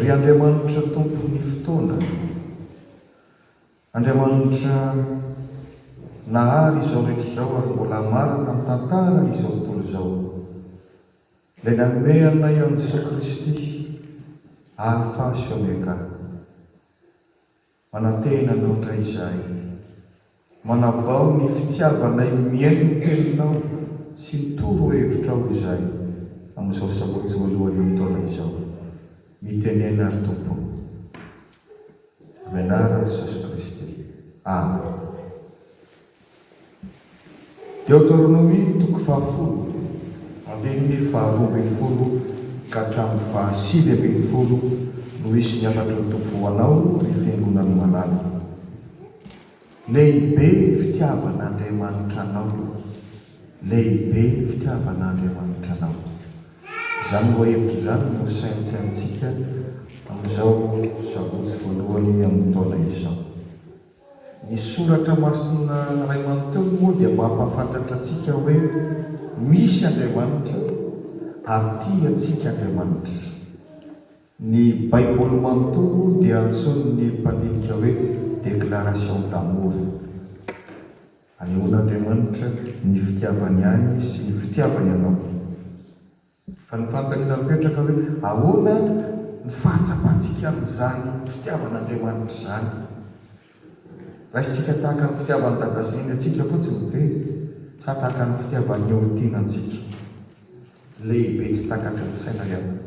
Ry Andriamanitra Tompon'ny fotoana, Andriamanitra nahary izao rehetra izao ary mbola hamarana ny tantaran'izao tontolo izao, Ilay nanome anay an'i Jesoa Kristy, Alfa sy Omega. Manantena Anao indray izahay. Manavao ny fitiavanay mihaino ny Teninao sy ny toro-hevitrao izahay amin'izao sabotsy voalohany amin'ny taona izao. Mitenena ry Tompo. Amin'ny anaran'i Jesosy Kristy. Amen. Deoteronomia toko fahafolo, andininy faharoa ambin'ny folo ka hatramin'ny fahasivy ambin'ny folo no hisy ny hafatry ny Tompo ho anao, ry Fiangonan'ny malala. Lehibe ny fitiavan'Andriamanitra anao. Lehibe ny fitiavan'Andriamanitra anao. Izany lohahevitra izany no saintsainintsika amin'izao sabotsy voalohany amin'ny taona izao. Ny soratra masina iray manontolo moa dia mampahafantatra antsika hoe misy Andriamanitra ary tia antsika Andriamanitra. Ny Baiboly manontolo dia antsoin'ny mpandinika hoe déclaration d'amour. Anehoan'Andriamanitra ny fitiavany ahy sy ny fitiavany anao. Fa ny fanontaniana mipetraka hoe, ahoana ny fahatsapantsika an'izany fitiavan'Andriamanitra izany? Raisintsika tahaka ny fitiavan'i Dada sy Neny antsika fotsiny ve, sa tahaka ny fitiavan'ny olon-tiana antsika? Lehibe tsy takatry ny saina ry havana.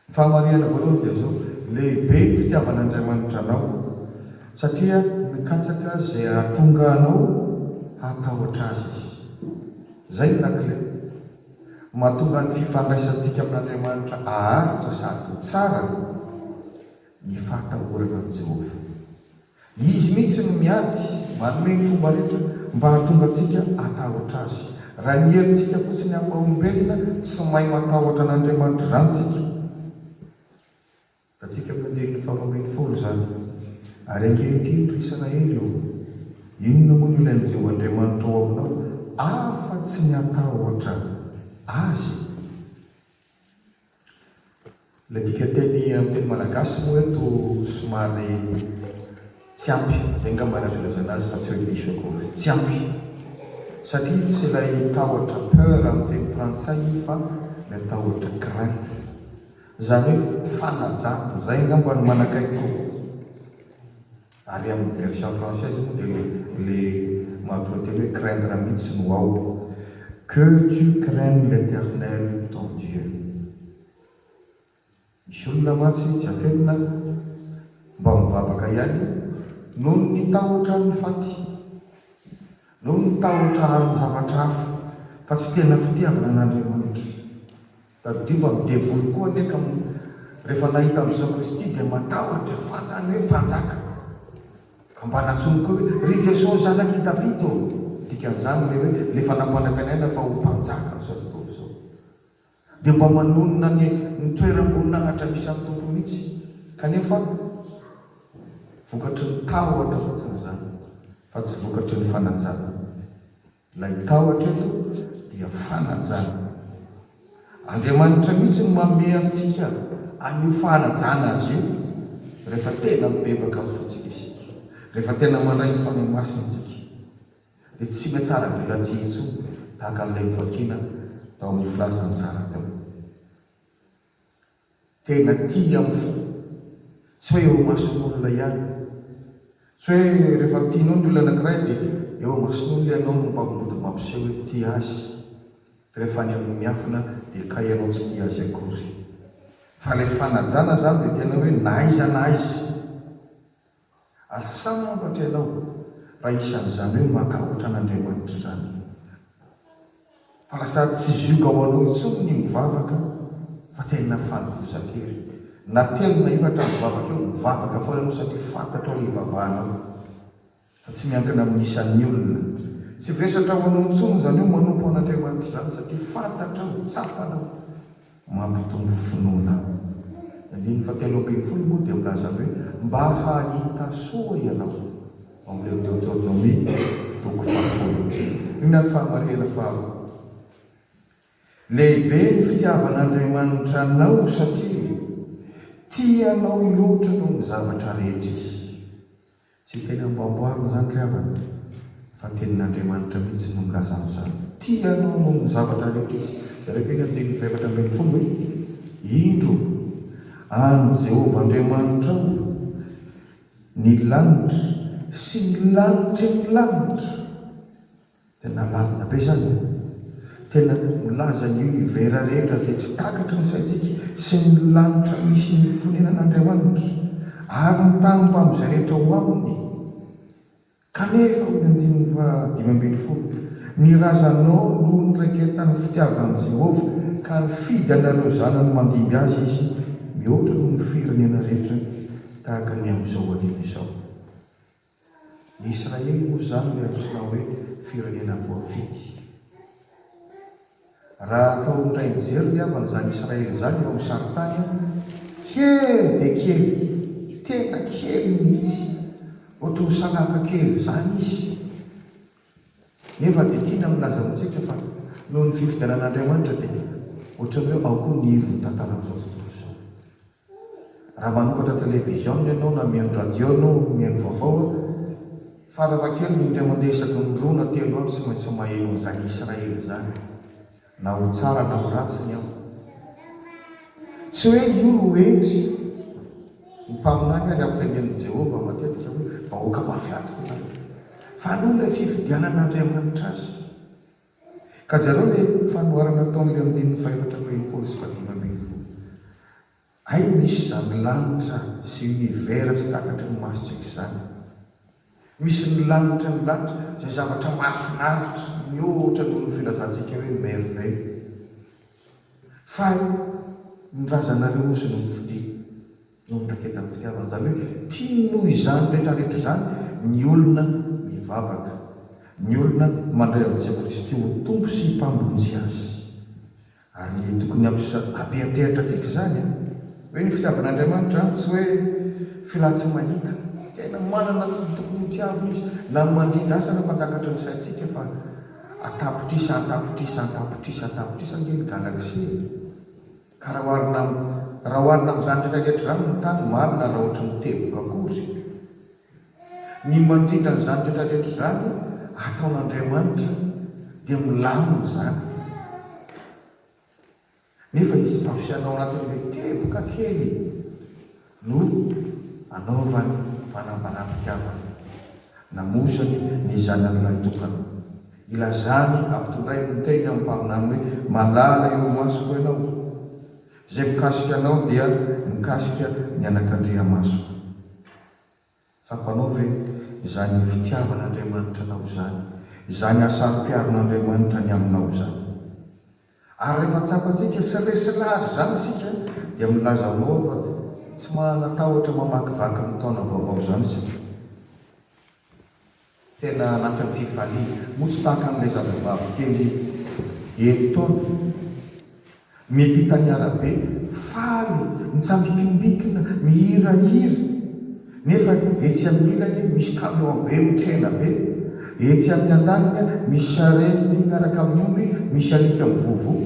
Ny fahamarihana voalohany dia izao, lehibe ny fitiavan'Andriamanitra anao, satria mikatsaka izay hahatonga anao hatahotra Azy Izy. Izay no lakile. Mahatonga ny fifandraisantsika amin'Andriamanitra haharitra sady ho tsara ny fahatahorana an'i Jehovah. Izy mihitsy no miady, manome ny fomba rehetra mba hahatonga antsika hatahotra Azy. Raha ny herintsika fotsiny amin'ny maha olombelona, tsy mahay matahotra an'Andriamanitra izany isika. Hitantsika amin'ny andininy faharoa ambin'ny folo izany. Ary ankehitriny, ry Isiraely ô, inona moa no ilain'i Jehovah Andriamanitrao aminao afa-tsy ny hatahotra Azy? Ilay dikanteny amin'ny teny malagasy moa eto somary tsy ampy, izay angamba no azo ilazana azy fa tsy hoe diso akory. Tsy ampy. Satria tsy ilay tahotra peur amin'ny teny frantsay io fa ilay tahotra crainte. Izany hoe fanajana. Izay angamba no manakaiky kokoa. Ary amin'ny version française moa dia le le matoanteny hoe craindre mihitsy no ao. Que tu craignes l'Eternel ton Dieu. Misy olona mantsy tsy afenina mba mivavaka ihany noho ny tahotra ny faty, noho ny tahotra ny zavatra hafa fa tsy tena fitiavana an'Andriamanitra. Tadidio fa ny devoly koa anie ka rehefa nahita an'i Jesoa Kristy dia matahotra, fantany hoe mpanjaka. Ka mba nantsoiny koa hoe, Ry Jesoa Zanak' i Davida ô! Dikan'izany ilay hoe ilay efa nampanantenaina fa ho mpanjaka amin'izao tontolo izao. Dia mba manonona ny ny toeram-boninahitra misy an'ny Tompo mihitsy. Kanefa vokatry ny tahotra fotsiny izany fa tsy vokatry ny fanajana. Ilay tahotra eto dia fanajana. Andriamanitra mihitsy no manome antsika an'io fanajana Azy io rehefa tena mibebaka amin'ny fontsika isika, rehefa tena mandray ny Fanahy Masina isika, dia tsy mihatsaravelatsihy intsony tahaka an'ilay novakiana tao amin'ny filazantsara teo. Tena tia amin'ny fo. Tsy hoe eo imason'olona ihany. Tsy hoe rehefa tianao ny olona anankiray dia eo imason'olona ianao no mba mody mampiseho hoe tia azy. Fa rehefa any amin'ny miafina dia kay ianao tsy tia azy akory. Fa ilay fanajana izany dia tena hoe na aiza na aiza. Ary sambatra ianao raha isan'izany hoe matahotra an'Andriamanitra izany. Fa lasa tsy zioga ho anao intsony ny mivavaka fa tena fanovozan-kery. Na telo na efatra ny mivavaka eo, mivavaka foana ianao satria fantatrao ilay ivavahanao. Fa tsy miankina amin'ny isan'ny olona. Tsy vesatra ho anao intsony izany hoe manompo an'Andriamanitra izany satria fantatrao, tsapanao. Mampitombo finoana. Ny andininy fahatelo ambin'ny folo moa dia milaza ny hoe mba hahita soa ianao, ao amin'ilay Deoteronomia toko fahafolo. Inona ny fahamarihana faharoa? Lehibe ny fitiavan'Andriamanitra anao satria. Tia anao mihoatra noho ny zavatra rehetra Izy. Tsy teny amboamboarina izany ry havana, fa tenin'Andriamanitra mihitsy no milaza an'izany. Tia anao noho ny zavatra rehetra Izy. Jereo kely andininy faha-14 hoe, Indro, an'i Jehovah Andriamanitrao ny lanitra sy ny lanitry ny lanitra. Tena lalina be izany e! Tena milaza ny univers rehetra izay tsy takatry ny saintsika sy ny lanitra misy ny fonenan'Andriamanitra ary ny tany mbamin'izay rehetra ao aminy. Kanefa, hoy ny andininy faha 15, ny razanao no niraiketan'ny fitiavan'i Jehovah ka nifidy anareo zanany mandimby azy izy mihoatra noho ny firenena rehetra tahaka ny amin'izao anio izao. Ny Israely moa izany ilay antsoina hoe firenena voafidy. Raha atao indray mijery ry havana izany Israely izany eo amin'ny sarintany an, kely dia kely, tena kely mihitsy, ohatry ny salaka kely izany izy. Nefa dia tiana milaza amintsika fa noho ny fifidianan'Andriamanitra dia ohatran'ny hoe ao koa ny ivon'ny tantaran'izao tontolo izao. Raha manokatra television ianao na mihaino radio ianao mihaino vaovao a, farafahakeliny indray mandeha isaky ny roa na telo andro tsy maintsy maheno an'izany Israely izany na ho tsara na ho ratsy ny ao. Tsy hoe io no hendry, ny mpaminany ary ampitenenin'i Jehovah matetika hoe vahoaka mafy hatoka ianareo. Fa noho ilay fifidianan'Andriamanitra azy. Ka jereo ilay fanoharana ataon'ilay andininy faha-14 sy faha-15. Hay misy izany lanitra sy univers tsy takatry ny masontsika izany. Misy ny lanitry ny lanitra, izay zavatra mahafinaritra mihoatra noho ny filazantsika hoe merveille. Fa ny razanareo ozy no nofidiana, no niraketan'ny fitiavana. Izany hoe tiany noho izany rehetrarehetra izany ny olona mivavaka, ny olona mandray an'i Jesoa Kristy ho Tompo sy Mpamonjy azy. Ary tokony hampieritreritra antsika izany an! Hoe ny fitiavan'Andriamanitra an, tsy hoe filan-tsy mahita. Tena manana ny tokony ho tiavina Izy. Na ny mandrindra aza anefa takatry ny saintsika fa an-tapitrisa, an-tapitrisa, an-tapitrisa, an-tapitrisa ange ny galaxie e! Ka raha oharina raha oharina amin'izany rehetra rehetra izany ny tany, marina raha ohatry ny teboka akory. Ny mandrindra an'izany rehetra rehetra izany ataon'Andriamanitra dia milamina izany. Nefa izaho sy ianao anatin'ilay teboka kely no anaovany fanambaram-pitiavana. Namoizany ny zanany lahitokana. Ilazany ampitondrainy ny teny amin'ny mpaminany hoe, Malala eo imasoko ianao. Izay mikasika anao dia mikasika ny anakandriamasoko. Tsapanao ve izany fitiavan'Andriamanitra anao izany, izany hasaro-piaron'Andriamanitra ny aminao izany? Ary rehefa tsapantsika sy resy lahatra izany isika, dia milaza aminao aho fa tsy manana tahotra mamakivaky ny taona vaovao izany isika. Tena anatin'ny fifaliana. Moa tsy tahaka an'ilay zazavavy kely enin-taona, miampita ny arabe, faly, mitsambikimbikina, mihirahira, nefa etsy amin'ny ilany misy camion be mitrena be, etsy amin'ny andaniny misy sarety miaraka amin'ny omby, misy alika mivovoa.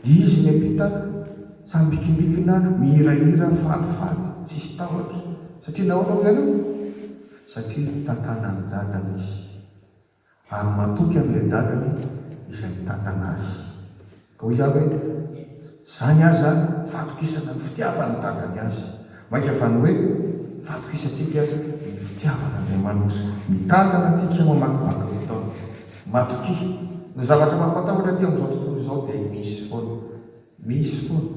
Izy miampita, mitsambikimbikina, mihirahira, falifaly, tsisy tahotra. Satria nahoana hoy ianao? Satria tantanan'ny dadany izy. Ary matoky an'ilay dadany izay mitantana azy. Ka hoy aho hoe, Izany aza fatokisana ny fitiavan'ny dadany azy. Mainka fa ny hoe fatokisantsika ny fitiavan'Andriamanitra mitantana antsika mamakivaky ny taona. Matokia. Ny zavatra mampatahotra aty amin'izao tontolo izao dia misy foana. Misy foana.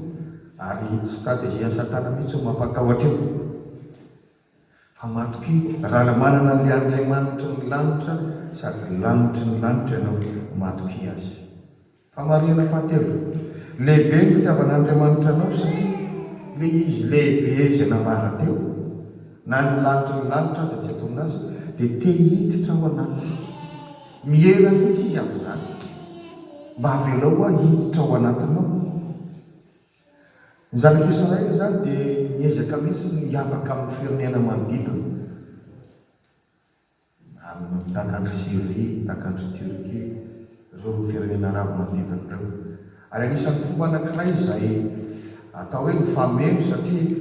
Ary stratégie-n'i Satana mihitsy no mampatahotra io. Fa matokia, raha manana an'ilay Andriamanitry ny lanitra sady lanitry ny lanitra ianao, matokia Azy. Famarihana fahatelo, lehibe ny fitiavan'Andriamanitra anao satria ilay Izy lehibe izay nambara teo, na ny lanitry ny lanitra aza tsy antonona Azy, dia te hiditra ao anatintsika. Miera mihitsy Izy amin'izany. Mba avelao aho hiditra ao anatinao. Ny zanak'i Israely izany dia niezaka mihitsy ny hiavaka amin'ny firenena manodidina, amin'ny tahaka an-dry Syria, tahaka an-dry Turquie, ireo firenena arabo manodidina ireo. Ary anisan'ny fomba anankiray izay. atao hoe mifameno satria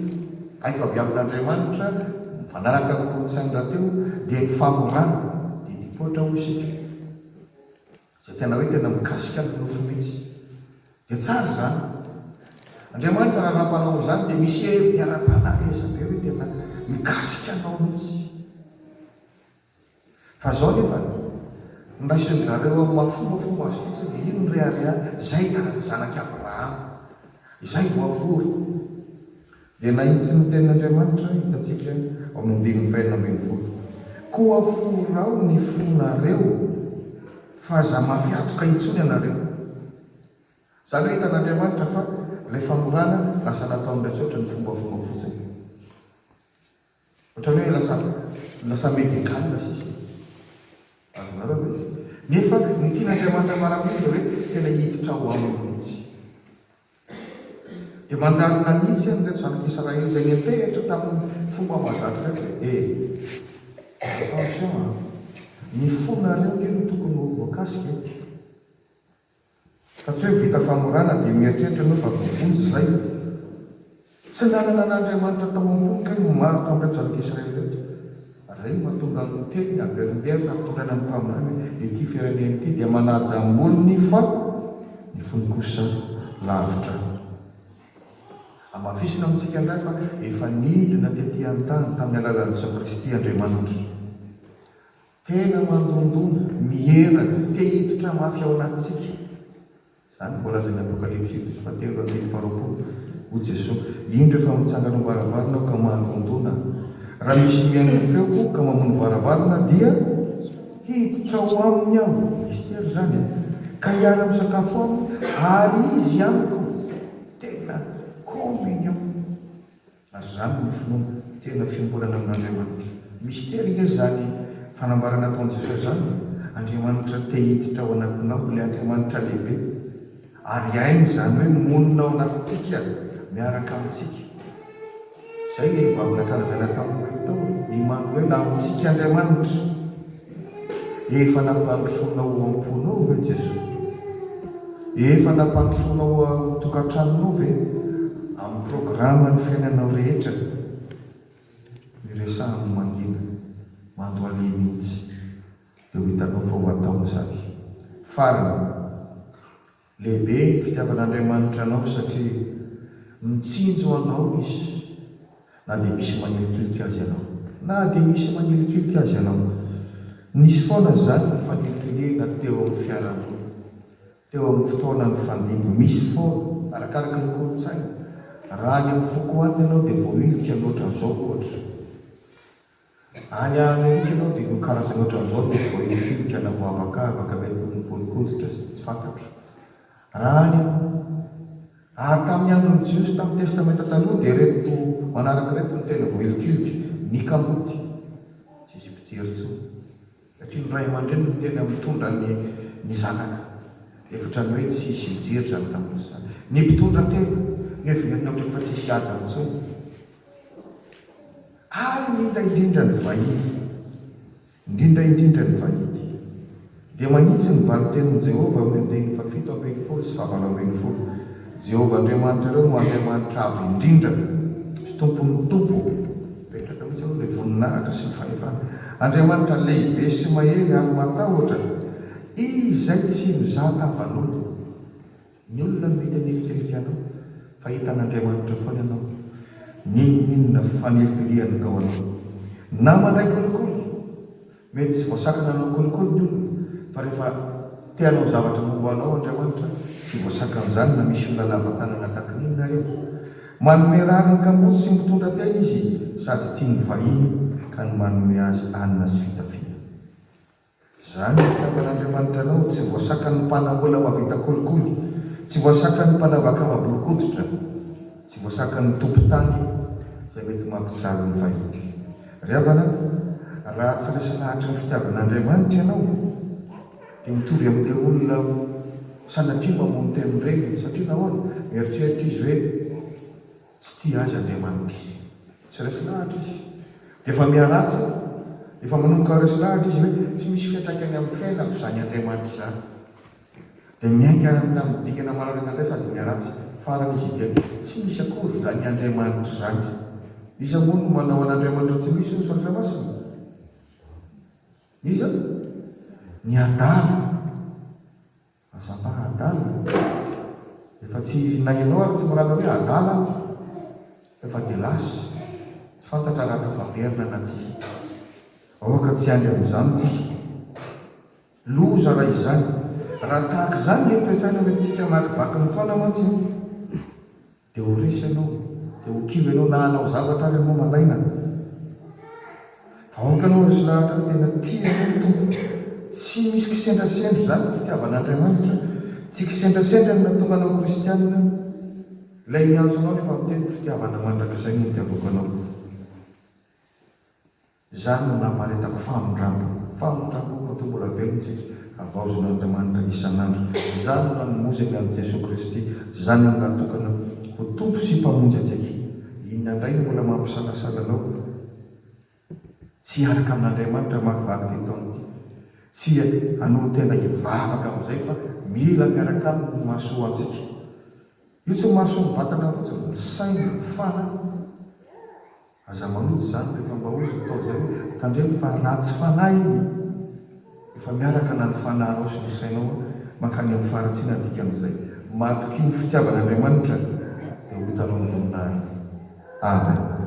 baiko avy amin'Andriamanitra, mifanaraka amin'ny kolontsainy rahateo, dia ny famorana, dia nipoitra hoy isika, izay tena hoe tena mikasika ny nofo mihitsy. Dia tsara izany. Andriamanitra raha nampanao izany dia misy heviny ara-panahy ngeza be hoe tena mikasika anao mihitsy. Fa zao nefa, noraisin-dry zareo amin'ny maha fombafomba azy fotsiny dia iny ny reharehany, izay zanak'i Abrahama, izay voavory. Dia nahitsy ny tenin'Andriamanitra hitantsika ao amin'ny andininy fahenina 16, Koa forao ny fonareo, fa aza mafy hatoka intsony ianareo. Izany hoe hitan'Andriamanitra fa ilay famorana lasa nataon'ilay tsotra ny fombafomba fotsiny. Ohatran'ny hoe lasa lasa médical sisa e. Azonareo ve? Nefa ny tian'Andriamanitra ambara amin'io dia hoe tena hiditra ao aminy mihitsy. Dia manjary nanitsy an'ireto zanak'Israely izay niantehitra tamin'ny fomba mahazatra ireto hoe eh, attention an, ny fonareo nge no tokony ho voakasika e. Fa tsy hoe vita famorana dia mieritreritra ianao fa voavonjy izay. Tsy nanana an'Andriamanitra tao am-pony kay ny maro tamin'ireto zanak'Israely ireto. Ary izay no mahatonga ny teny averimberina ampitondraina ny mpaminany hoe ity firenena ity dia manaja am-bolony fa ny fony kosa lavitra. Hamafisina amintsika indray fa efa nidina tety an-tany tamin'ny alalan'i Jesoa Kristy Andriamanitra. Tena mandondona, miera, te hiditra mafy ao anatintsika. Izany no voalazan'ny Apokalypsy toko fahatelo andininy faharoapolo. Hoy Jesoa, Indro efa mitsangana ao am-baravarana aho ka mandondona. Raha misy mihaino ny feoko ka mamono varavarana dia hiditra ao aminy aho, mistery izany e, ka hiara-misakafo aminy ary izy amiko. Tena communion. Ary izany no finoana, tena fiombonana amin'Andriamanitra. Mistery ange izany fanambarana ataon'i Jesosy izany e! Andriamanitra te hiditra ao anatinao, ilay Andriamanitra lehibe. Ary hainy izany hoe monina ao anatintsika, miaraka amintsika. Izay ilay vavy nankalazaina tamin'ny Noely tao e, Imanoela, amintsika Andriamanitra. Efa nampandrosoanao ao am-ponao ve Jesoa? Efa nampandrosoanao ao amin'ny tokantranonao ve? Amin'ny programan'ny fiainanao rehetra? Miresaha amin'ny mangina, mandohaleha mihitsy, dia ho hitanao fa ho ataony izany. Farany. Lehibe ny fitiavan'Andriamanitra anao satria mitsinjo anao Izy na dia misy manilikilika azy ianao. Na dia misy manilikilika azy ianao. Nisy foana izany ny fanilikilihana teo amin'ny fiarahamonina, teo amin'ny fotoana nifandimby. Misy foana, arakaraky ny kolontsaina. Raha any amin'ny foko any ianao dia voahilika ny ohatran'izao ohatra. Any Amerika ianao dia ireo karazana ohatran'izao mety voahilikilika na voahavakavaka, mety noho ny volon-koditra sy tsy fantatro. Raha any Ary tamin'ny andron'ny Jiosy tamin'ny Testamenta Taloha dia ireto manaraka ireto no tena voahilikilika, ny kamboty, tsisy mpijery intsony, satria ny ray aman-dreny no tena mitondra ny ny zanaka, efa ohatran'ny hoe tsisy mijery izany kamboty izany. Ny mpitondra tena, noheverina ohatran'ny efa tsisy hajany intsony. Ary indrindra indrindra ny vahiny, indrindra indrindra ny vahiny. Dia mahitsy ny valin-tenin'i Jehovah amin'ny andininy fahafito ambin'ny folo sy fahavalo ambin'ny folo, Jehovah Andriamanitrareo no Andriamanitra Avo Indrindra sy Tompon'ny tompo. Mipetraka mihitsy aloha ilay voninahitra sy ny fahefana. Andriamanitra lehibe sy mahery ary matahotra, Izay tsy mizaha tavan'olona. Ny olona no mety hanilikilika anao, fa hitan'Andriamanitra foana ianao, n'inon'inona fanilikilihany atao anao. Na mandray kolikoly, mety tsy voasakana hanao kolikoly ny olona, fa rehefa te hanao zavatra momba anao Andriamanitra, tsy voasakan'izany na misy olona lava tanana tahaka ny inona ary eo. Manome rariny kamboty sy mitondra tena izy, sady tia ny vahiny ka ny manome azy hanina sy fitafiana. Izany no fitiavan'Andriamanitra anao, tsy voasakan'ny mpanambola mahavita kolikoly, tsy voasakan'ny mpanavakava-bolon-koditra, tsy voasakan'ny tompon-tany izay mety mampijaly ny vahiny. Ry havana, raha tsy resy lahatry ny fitiavan'Andriamanitra ianao, dia mitovy amin'ilay olona sanatria mamono tenin-dreniny, satria nahoana? Mieritreritra izy hoe, Tsy tia azy Andriamanitra. Tsy resy lahatra izy. Dia efa miharatsy, efa manomboka resy lahatra izy hoe tsy misy fiantraikany amin'ny fiainako izany Andriamanitra izany. Dia miainga amin'ny dingana manaraka indray sady miharatsy. Farany izy hiteny, Tsy misy akory izany Andriamanitra izany. Iza moa no manao an'Andriamanitra tsy misy hoy ny Soratra Masina? Iza? Ny adala. Aza mba adala. Efa tsy na ianao ary tsy miraharaha hoe adala aho. Efa dia lasa. Tsy fantatra raha tafaverina na tsia. Aoka tsy hiandry an'izany tsika. Loza raha izany. Raha tahaka izany ny toe-tsaina hoentintsika hamakivaky ny taona mantsy an, dia ho resy ianao, dia ho kivy ianao na hanao zavatra ary ianao malaina. Fa aoka ianao resy lahatra hoe tena tia anao ny Tompo. Tsy misy kisendrasendra izany ny fitiavan'Andriamanitra. Tsy kisendrasendra no nahatonga anao kristiana. Ilay miantso anao nefa miteny fitiavana mandrakizay no nitiavako anao. Izany no namparetako famindrampo. Famindrampo matoa mbola velona isika, havaozin'Andriamanitra isan'andro. Izany no nanomozany an'i Jesoa Kristy. Izany no natokana ho Tompo sy Mpamonjy antsika. Inona indray no mbola mampisalasala anao tsy hiaraka amin'Andriamanitra hamakivaky ity taona ity? Tsy hanolo-tena hivavaka amin'izay fa mila miaraka aminy no mahasoa antsika. Io tsy mahasoa ny vatana fotsiny, ny saina, ny fanahy. Aza manota izany rehefa mba hozy ny tao izay hoe tandremo fa ratsy fanahy iny e! Efa miaraka na ny fanahinao sy ny sainao mankany amin'ny faharatsiana ny dikan'izay. Matokia ny fitiavan'Andriamanitra dia ho hitanao ny voninahiny. Amen.